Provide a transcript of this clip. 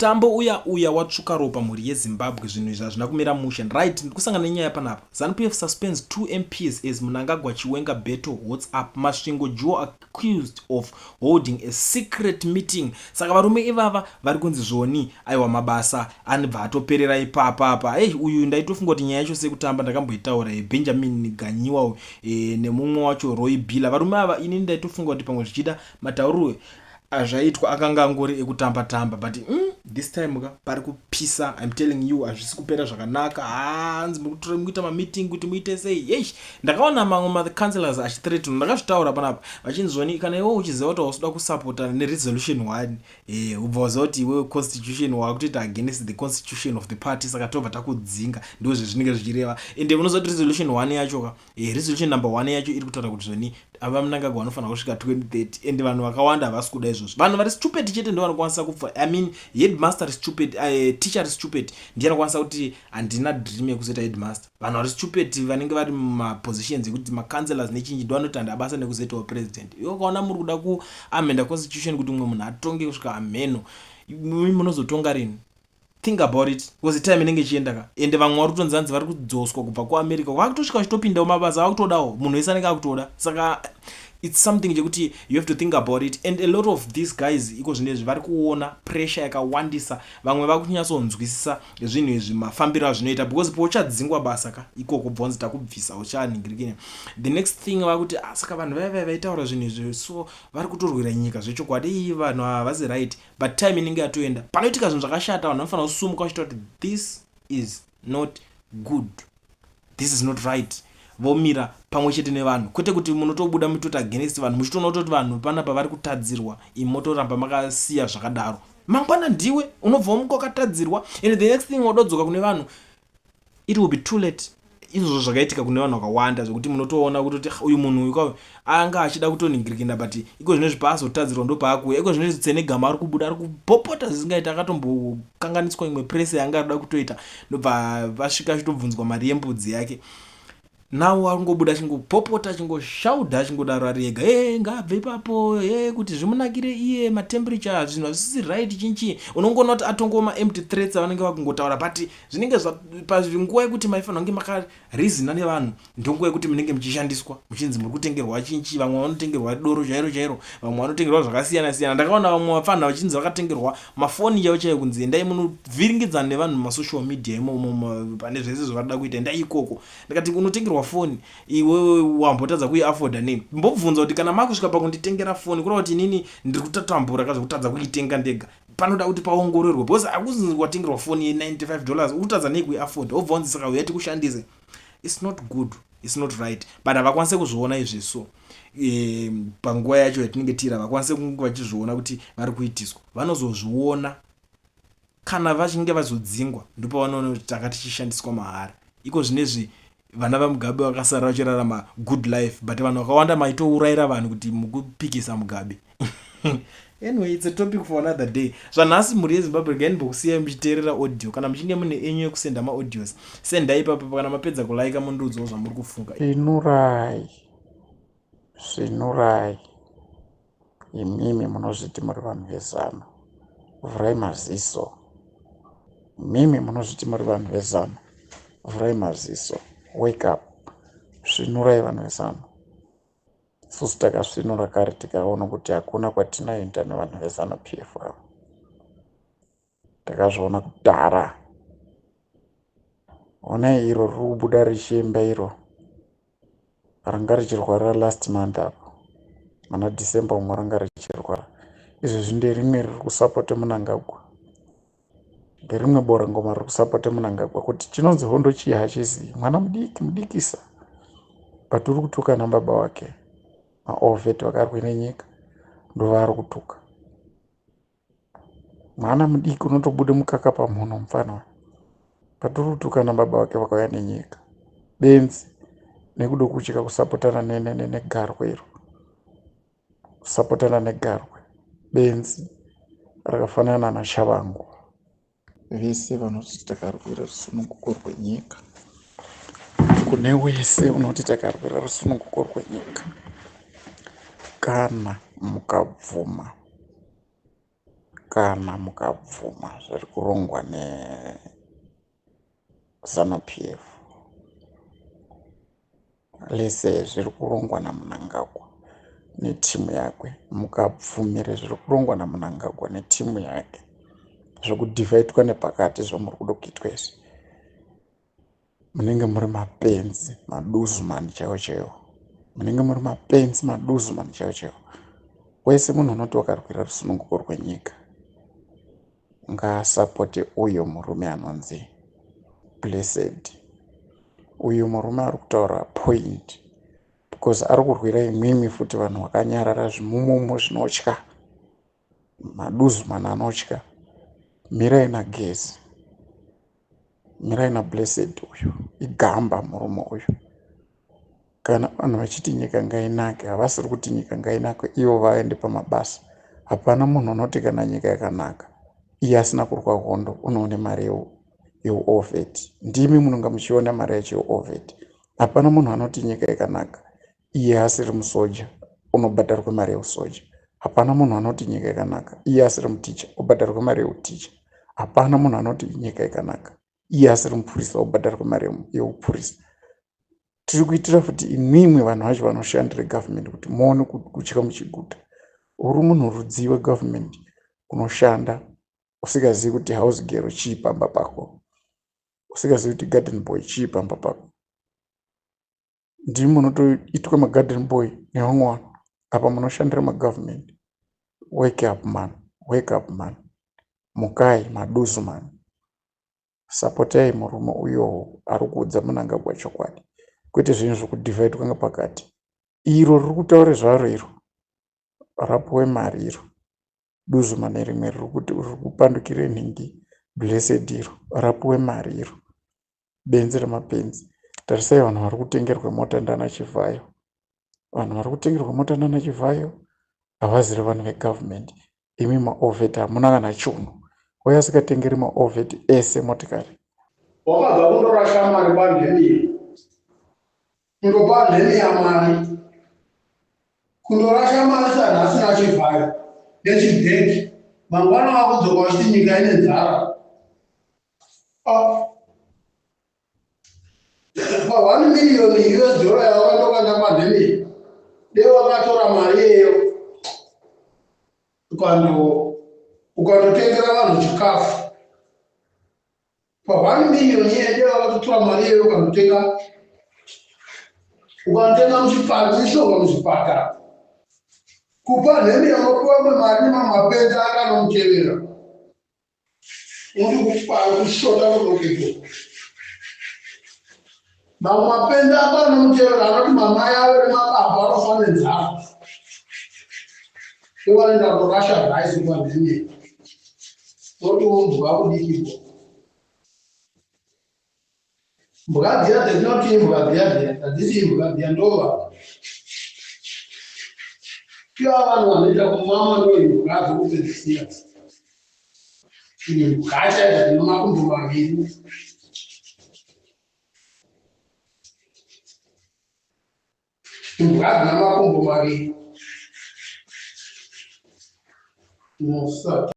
Mutambo uya uya watsvuka ropa mhuri yeZimbabwe, zvinhu izvi hazvina kumira mushe. Right, ndikusangana nenyaya panapa. ZANU-PF suspends two MPs as Mnangagwa Chiwenga battle hots up. Masvingo duo accused of holding a secret meeting. Saka varume ivava vari kunzi zvoni, aiwa, mabasa anobva atoperera ipapa apa. Ei, uyu ndaitofunga kuti nyaya yacho sekutamba ndakamboitaura, Benjamin Ganyiwa nemumwe wacho Roy Bhila. Varume ava, ini ndaitofunga kuti pamwe zvichida matauriro azvaitwa akanga angori ekutamba tamba, but this time ka pari kupisa. I'm telling you, hazvisi kupera zvakanaka. Hanzi muri kuita mameeting kuti muite sei? Yei, ndakaona mamwe macouncillors achithreaten, ndakazvitaura panapa, vachinzoni kana iwe uchiziva kuti hausoda kusapota neresolution 1, ubva waziva kuti iwewe constitution wakutoita against the constitution of the party, saka tobva takudzinga. Ndo zvezvinenge zvichireva. Ende unoziva kuti resolution 1 yacho ka, resolution number 1 yacho iri kutaura kuti zvoni ava Mnangagwa vanofanira kusvika 2030, ende vanhu vakawanda havasi kuda izvozvo. Vanhu vari stupid chete ndo vanokwanisa kupfa. I mean, headmaster ri stupid, teacher ri stupid ndiye anokwanisa kuti handina dream yekuzoita headmaster. Vanhu vari stupid vanenge vari mumapositions ekuti macouncillors nechinji ndo vanoti handa basa nekuzoitawo president. Iwe ukaona muri kuda kuamenda constitution kuti mumwe munhu atonge kusvika amheno, munozotonga rini? Think about it, because time inenge ichienda ka. Ende vamwe vari kutonzi hanzi vari kudzoswa kubva kuAmerica, vakutosvika vachitopindawo mabasa, vakutodawo munhu wese anenge akutoda. Saka it's something chekuti you have to think about it. And a lot of these guys iko zvinezvi vari kuona pressure yakawandisa. Vamwe vakunyatsonzwisisa zvinhu izvi, mafambiro azvinoita, because pouchadzingwa basa ka ikoko, bvonzi takubvisa, uchanhingirikine, the next thing vakuti, ah, saka vanhu vaya vaya vaitaura zvinhu izvi, so vari kutorwira nyika zvechokwadi? Ii, vanhu havasi right. But time inenge yatoenda. Panoitika zvinhu zvakashata, vanhu vanofanira kusumuka vachitaura kuti this is not good, this is not right, vomira pamwe chete nevanhu, kwete kuti munotobuda mutoti against vanhu, muchitoona kutoti vanhu panapa vari kutadzirwa, imi motoramba makasiya zvakadaro. Mangwana ndiwe unobva wamuka wakatadzirwa, and the next thing wadodzoka kune vanhu, it will be too late. Izvozvo zvakaitika kune vanhu vakawanda, zvekuti munotoona kutoti uyu munhu uyu ka anga achida kutonhingirikina, but iko zvinezvi paazotadzirwa ndopaakuuya. Iko zvinezvi Tsenegama ari kubuda, ari kupopota zvisingaiti. Akatombokanganiswa imwe press yanga arida kutoita, ndobva vasvika achitobvunzwa mari yembudzi yake. Nawo aringobuda achingopopota, achingoshaudha, achingodaro ari ega, e ngaabve ipapo, e kuti zvimunakire iye, matemperature, zvinhu hazvisisi right, chinchi. Unongoona kuti atongoma empty threats avanenge vakungotaura, but zvinenge panguva yekuti maifanira kunge makarizina nevanhu, ndonguva yekuti munenge muchishandiswa, muchinzi muri kutengerwa chinchi. Vamwe vanotengerwa doro chairo chairo, vamwe vanotengerwa zvakasiyana siyana. Ndakaona vamwe vapfanha vachinzi vakatengerwa mafoni chaivo chaivo, kunzi endai munovhiringidzana nevanhu mumasocial media imomo, pane zvese zvavarida kuita, endai ikoko. Ndikati, unotengerwa foni, iwewe wambotadza kuiafforda nei? Mbobvunza kuti kana makusvika pakunditengera foni, kureva kuti inini ndiri kutotambura kazvekutadza kuitenga ndega. Panoda kuti paongororwe, because hakuzi watengerwa foni ye$95, urikutadza nei kuiafforda? Wobva wanzi saka uya tikushandise. It's not good, it's not right, but havakwanise kuzviona izvi. So panguva yacho yatinenge tiri, havakwanise kunge vachizviona kuti vari kuitiswa. Vanozozviona kana vachinge vazodzingwa, ndopavanoona kuti tanga tichishandiswa mahara. Iko zvinezvi vana vaMugabe vakasara vachirarama good life, but vanhu vakawanda maitourayira vanhu kuti mukupikisa Mugabe. Anyway, it's a topic for another day. Zvanhasi, mhuri yeZimbabwe, regai ndimbokusiyai muchiteerera audio. Kana muchinge mune enyu yekusenda maaudios, sendai ipapo. Kana mapedza kulaika, mundiudzawo zvamuri kufunga. Svinurai, svinurai imimi munozviti muri vanhu veZANU. Vhurai maziso imimi munozviti muri vanhu veZANU. Vhurai maziso, wake up, svinurai vanhu veZANU. Isusu takasvinura kare, tikaona kuti hakuna kwatinoenda nevanhu veZANU PF ava. Takazviona kudhara. Onai iro riri kubuda richiimba, iro ranga richirwara last month apo muna December umwe ranga richirwara. Izvezvi nderimwe riri kusapota Mnangagwa, nderimwe borangoma riri kusapota Mnangagwa. Kuti chinonzi hondo chii hachizivi. Mwana mudiki mudikisa, but uri kutuka nababa wake, mawar vet vakarwa nenyika, ndovaari kutuka. Mwana mudiki unotobuda mukaka pamhuno mufana, but uri kutuka nababa vake vakauya nenyika. Benzi nekuda kutya kusapotana negarwe iro, kusapotana negarwe. Benzi rakafanana naShavangu. Vese vanoti takarwira rusununguko rwenyika, kune wese unoti takarwira rusununguko rwenyika, kana mukabvuma Kana mukabvuma zviri kurongwa neZanu PF, lese zviri kurongwa naMnangagwa netimu yake, mukabvumire zviri kurongwa naMnangagwa netimu yake zvekudhivhaitwa nepakati zvamuri kuda kuitwa izvi, munenge muri mapenzi maduzumani chaiwo chaiwo. Munenge muri mapenzi maduzumani chaiwo chaiwo. Wese munhu unoti wakarwira rusununguko rwenyika ngaasapote uyo murume anonzi Blessed. Uyu murume ari kutaura point because ari kurwira imwimwi futi vanhu vakanyarara zvimumumu zvinotya maduzumani anotya. Mirai naGezi. Mirai naBlessed uyu igamba murume uyu. Kana vanhu vachiti nyika ngainake havasiri kuti nyika ngainake ivo vaende pamabasa. Hapana munhu unoti kana nyika yakanaka iye asina kurwa hondo unoone mari yeuovet. Ndimi munonga muchiona mari yacho yeuovet. Hapana munhu anoti nyika yakanaka iye asiri musoja unobhadharwa mari yeusoja. Hapana munhu anoti nyika yakanaka iye asiri muticha obhadharwa mari yeuticha. Hapana munhu anoti nyika yakanaka iye asiri mupurisa obhadharwa mari yeupurisa. Tiri kuitira futi imwimwi vanhu vacho vanoshandira government kuti muone kutya muchiguta. Uri munhu rudzii wegovernment unoshanda usingazivi kuti house girl chii pamba pako, usingazivi kuti garden boy chii pamba pako. Ndimi munotoitwa magarden boy nevamwe vanhu apa munoshandira magovernment. Wake up man, wake up man. Mukai maduzu man. Sapotai murume uyowo ari kuudza Mnangagwa chokwadi kwete zvinhu zvekudhivhaidwa ngepakati. Iro riri kutaura zvaro iro rapuwe mari iro. Duzumane rimwe riri kuti riri kupandukire nhingi Blessed iro rapuwe mari iro. Benzi remapenzi. Tarisai vanhu vari kutengerwa mota ndana Chivhayo. Vanhu vari kutengerwa mota ndana Chivhayo havaziri vanhu vegovernment. Imi maovet hamuna kana chunhu. Uye asingatengeri maovet ese motikari. Wakabva kundorasha mari kwanhemiya. Kundopa nhemiya mari. Kundorasha mari sanhasi naChivhayo nechibhegi. Mangwana wakudzoka uchiti nyika ine nzara. Ah. Pa 1 million US dollar yawakandokanda kwanhemiya. Dei wakatora mari iyeyo ukandotengera vanhu chikafu pa 1 million iye dei wakatotora mari iyeyo ukandotenga ukanotenga muchipatara mishonga muzvipatara kupa nhemi yanopiwa imwe mari nemamwe mapenzi akanomutevera unoti kushota kudokiko mamwe mapenzi ako anomutevera anoti mamai avo nemababa anofa nenzara ivanoenda kunorasha rice panhemi oti umbwa kudikiko Mbwa dziya dzatinoti imbwa dziya dziya hadzisi imbwa dziya ndova. Iva vanhu vanoita kumama ndo imbwa dzokupedzisira. Imbwa chaidzo dzine makumbo maviri. Imbwa dzine makumbo maviri. Musati.